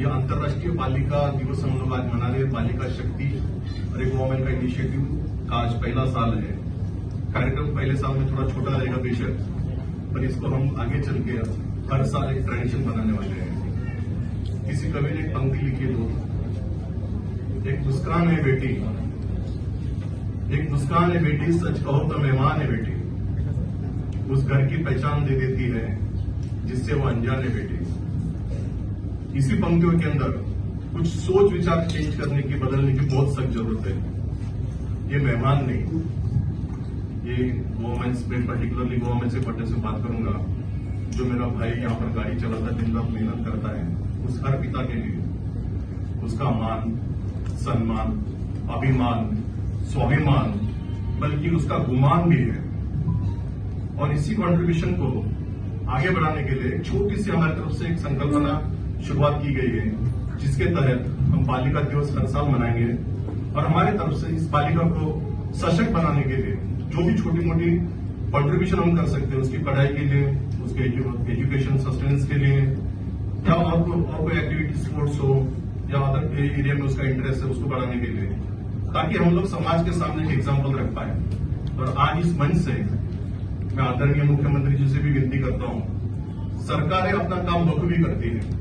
ये अंतर्राष्ट्रीय बालिका दिवस हम लोग आज मना रहे हैं। बालिका शक्ति और एक गोवा माइल्स का इनिशिएटिव का आज पहला साल है। कार्यक्रम पहले साल में थोड़ा छोटा रहेगा बेशक, पर इसको हम आगे चल के हर साल एक ट्रेडिशन बनाने वाले हैं। किसी कवि ने एक पंक्ति लिखी है दोस्त, "एक मुस्कान है बेटी, एक मुस्कान है बेटी, सच कहो तो मेहमान है बेटी, उस घर की पहचान दे देती है जिससे वो अनजान है बेटी।" इसी पंक्तियों के अंदर कुछ सोच विचार चेंज करने की, बदलने की बहुत सख्त जरूरत है। ये मेहमान नहीं, ये गोवा माइल्स में, पर्टिकुलरली गोवा माइल्स से पट्टे से बात करूंगा। जो मेरा भाई यहाँ पर गाड़ी चलाता, दिन रात मेहनत करता है, उस हर पिता के लिए उसका मान, सम्मान, अभिमान, स्वाभिमान, बल्कि उसका गुमान भी है। और इसी कंट्रीब्यूशन को आगे बढ़ाने के लिए एक छोटी सी हमारी तरफ से एक संकल्पना शुरुआत की गई है, जिसके तहत हम बालिका दिवस हर साल मनाएंगे और हमारी तरफ से इस बालिका को सशक्त बनाने के लिए जो भी छोटी मोटी कंट्रीब्यूशन हम कर सकते हैं, उसकी पढ़ाई के लिए, उसके एजुकेशन सस्टेनेंस के लिए या और कोई एक्टिविटी, स्पोर्ट्स हो या अदर एरिया में उसका इंटरेस्ट है, उसको बढ़ाने के लिए, ताकि हम लोग समाज के सामने एक एग्जाम्पल रख पाए। और आज इस मंच से मैं आदरणीय मुख्यमंत्री जी से भी विनती करता हूं। सरकारें अपना काम बखूबी करती है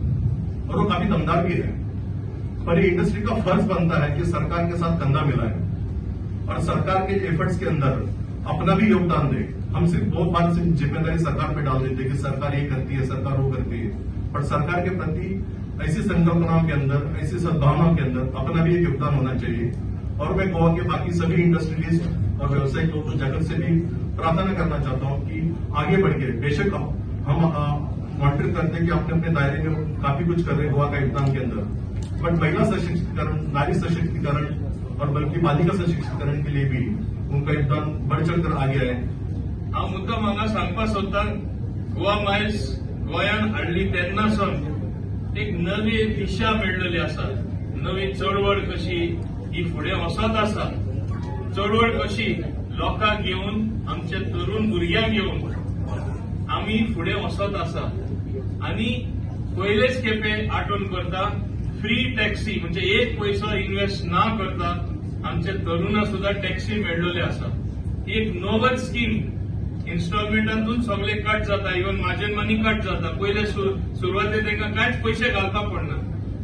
और वो काफी दमदार भी है, पर ये इंडस्ट्री का फर्ज बनता है कि सरकार के साथ कंधा मिलाए और सरकार के एफर्ट्स के अंदर अपना भी योगदान दे। हम सिर्फ बहुत बार सिर्फ जिम्मेदारी सरकार पे डाल देते हैं कि सरकार ये करती है, सरकार वो करती है, पर सरकार के प्रति ऐसी संकल्पनाओं के अंदर, ऐसी सद्भावनाओं के अंदर अपना भी एक योगदान होना चाहिए। और मैं गोवा के बाकी सभी इंडस्ट्रियलिस्ट और व्यवसायिक लोग जगत से भी प्रार्थना करना चाहता हूं कि आगे बढ़ के, बेशक हम मॉनिटर करते हैं कि अपने अपने दायरे में काफी कुछ कर रहे हैं गोवा का योगदान के अंदर, बट महिला सशक्तिकरण, नारी सशक्तिकरण और बल्कि बालिका सशक्तिकरण के लिए भी उनका योगदान बढ़ चढ़कर आगे आए। हांव मुद्दम हांगा सांगपाक सोदता, गोवा मायल्स गोंयान हाडली तेन्ना सावन एक नवी दिशा मेळ्ळली आसा। नवी चळवळ कशी ही फुडें वचत आसा। चळवळ कशी लोकांक घेवन, आमच्या तरुण भुरग्यांक घेवन आमी फुडें वचत आसा। आनी पयलेच खेपे आठवण करता, फ्री टॅक्सी म्हणजे एक पयसो इन्व्हेस्ट ना करता आमच्या तरुणां सुद्दां टॅक्सी मेळ्ळले आसा। ही एक नोवल स्कीम। इन्स्टॉलमेंटातून सगळे कट जाता, इवन मार्जिन मनी कट जाता। पयले सुरवातेक तांकां कांयच पयशे घालपाक पडना।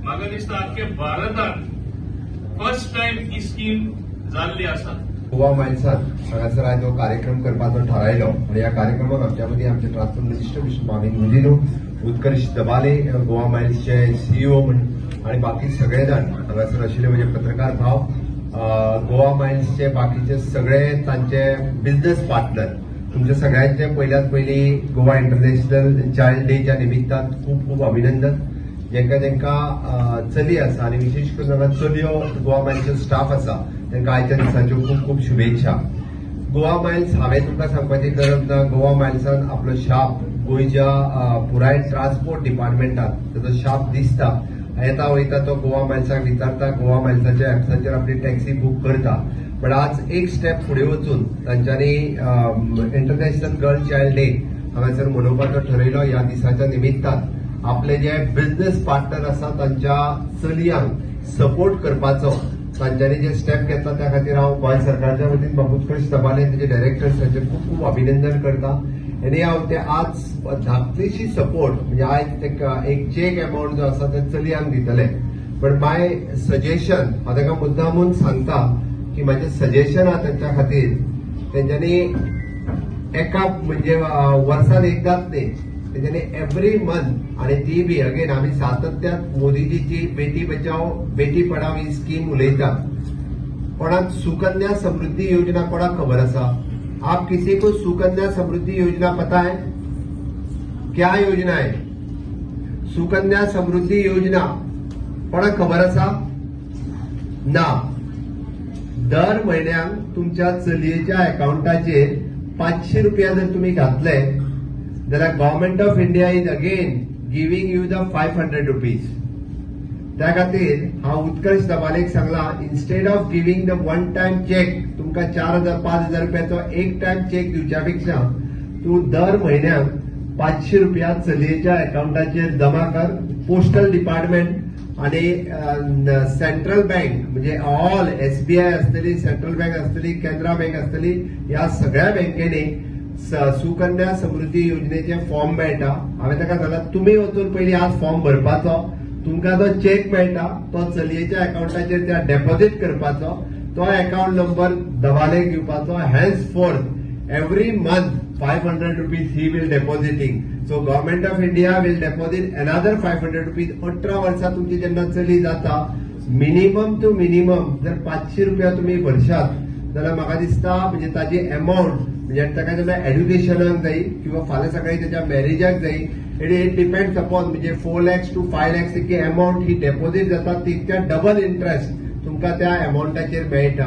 म्हाका दिसता आख्या भारतान फर्स्ट टायम ही स्कीम जाल्ली आसा। गोवा मायल्सान हांगासर आयज हो कार्यक्रम करपाचो थारायलो आनी ह्या कार्यक्रमाक आमच्या मदीं आमचे transport minister mister Mauvin Godinho, Utkarsh Dabale Goa मायल्सचे सीईओ म्हण आनी बाकी सगळे जाण हांगासर आशिल्ले, म्हणजे पत्रकार भाव, गोवा मायल्सचे बाकीचे सगळे तांचे बिझनेस पार्टनर, तुमच्या सगळ्यांचे पयल्यात पयली गोवा इंटरनॅशनल चायल्ड डेच्या निमित्तान खूब खूब अभिनंदन। जेंका जेंका चली आसा आनी विशेष करून हांगा चलयो गोवा मायल्सचो स्टाफ आसा, तांकां आयच्या दिसाच्यो खूब खूब शुभेच्छा। गोवा मायल्स, हांवें तुमकां सांगपाची गरज ना, गोवा मायल्सान आपलो शाप गोंयच्या पुराय ट्रान्सपोर्ट डिपार्टमेंटात ताचो शाप दिसता। येता वयता तो गोवा मायल्साक विचारता, गोवा मायल्साच्या एप्साचेर आपली टॅक्सी बूक करता। बट आज एक स्टेप फुडें वचून तांच्यांनी इंटरनॅशनल गर्ल चायल्ड डे हांगासर मनोवपाचो ठरयलो। ह्या दिसाच्या निमित्तान आपले जे बिझनेस पार्टनर आसा तांच्या चलयांक सपोर्ट करपाचो तांच्यांनी जे स्टेप घेतला, त्या खातीर हांव गोंय सरकारच्या वतीन बाबू उत्कर्ष दबाले, ताचे डायरेक्टर्स हांचे खूब खूब अभिनंदन करता। आनी हांव ते आज धाकलीशी सपोर्ट म्हणजे आयज तांकां एक चेक अमावंट जो आसा ते चलयांक दितले। बट my suggestion, हांव तांकां मुद्दामून सांगता की म्हाजें सजेशन आहा तांच्या खातीर, तेंच्यांनी एका म्हणजे वर्सान एकदाच न्ही, तेंच्यांनी एवरी मंथ आणि ती बी अगेन आमी सातत्यान मोदीजीची बेटी बचाओ बेटी पढाओ ही स्कीम उलयता। कोणाक सुकन्या समृद्धी योजना कोणाक खबर आसा? आप किसी को सुकन्या समृद्धि योजना पता है? क्या योजना है सुकन्या समृद्धी योजना? कोणाक खबर आसा? ना। दर म्हयन्याक तुमच्या चलयेच्या अकाउंटाचेर 500 रुपया जर तुमी घातले जाल्यार Government of India is again giving you the ₹500। त्या खातीर हांव उत्कर्ष दबालेक सांगला, instead of giving the one time cheque, तुमकां 4000 5000 रुपयाचो एक टायम चेक दिवच्या पेक्षा तूं दर म्हयन्याक 500 रुपया चलयेच्या अकाउंटाचेर जमा कर। पोस्टल डिपार्टमेंट आणि सेंट्रल बँक म्हणजे ऑल एसबीआय आसतली, सेंट्रल बँक आसतली, केनरा बँक आसतली, ह्या सगळ्या बँकेनी सुकन्या समृद्धी योजनेचे फॉर्म मेळटा. हांवें ताका सांगलां, तुमी वचून पयलीं आज फॉर्म भरपाचो, तुमकां जो चेक मेळटा तो चलयेच्या अकाउंटाचेर त्या डेपॉझिट करपाचो, तो अकाउंट नंबर दवालेक दिवपाचो. Henceforth every month ₹500 he will depositing, so Government of India will deposit another ₹500. 18 वर्सां तुमची जेन्ना चली जाता, मिनिमम टू मिनिमम जर 500 रुपया तुमी भरशात जाल्यार म्हाका दिसता म्हणजे ताजी एमाउंट म्हणजे ताका जेन्ना एड्युकेशनाक जाय किंवा फाल्यां सकाळी त्याच्या मॅरेजाक जाय, it depends upon म्हणजे 4 लॅक्स टू 5 लॅक्स इतकी एमाउंट ही डेपॉझिट जाता, तितक्या डबल इंट्रस्ट तुमकां त्या अमाउंटाचेर मेळटा.